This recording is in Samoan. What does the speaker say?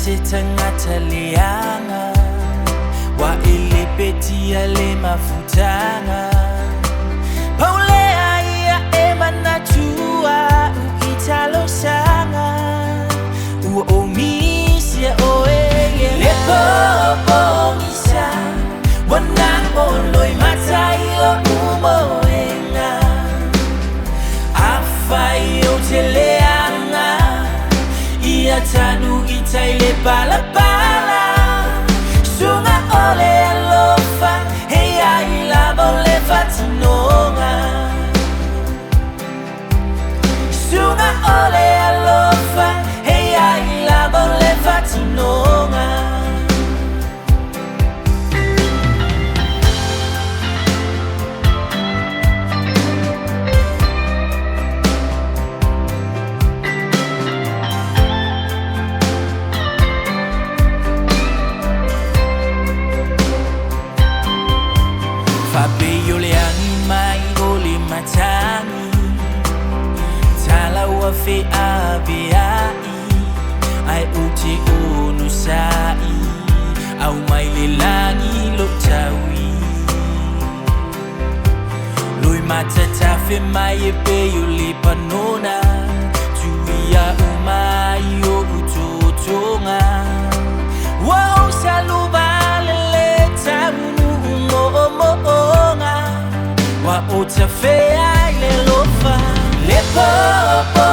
Se tagata leaga ua e lepetia le mafutaga. Paulea ia e manatua u i talosaga. Ua ou misia oe le popogisa. Ua na oloi matai o umoenga. Afai ou te leaga ia tanu i tai le palapala. Suga o le alofa e ai lava o le fatinoga. Suga o le alofa e ai lava o le fatinoga. Faapei o le agi mai o le matagi. Tala ua feaveai ae ou te onosai. Au mai le lagi lou taui. Loi matatafe mai e pei o le panona. Tuia uma i o utotoga. Ua ou saluva lele taunuu moomooga. Ua ou tafea i le lofa. Le popogisa.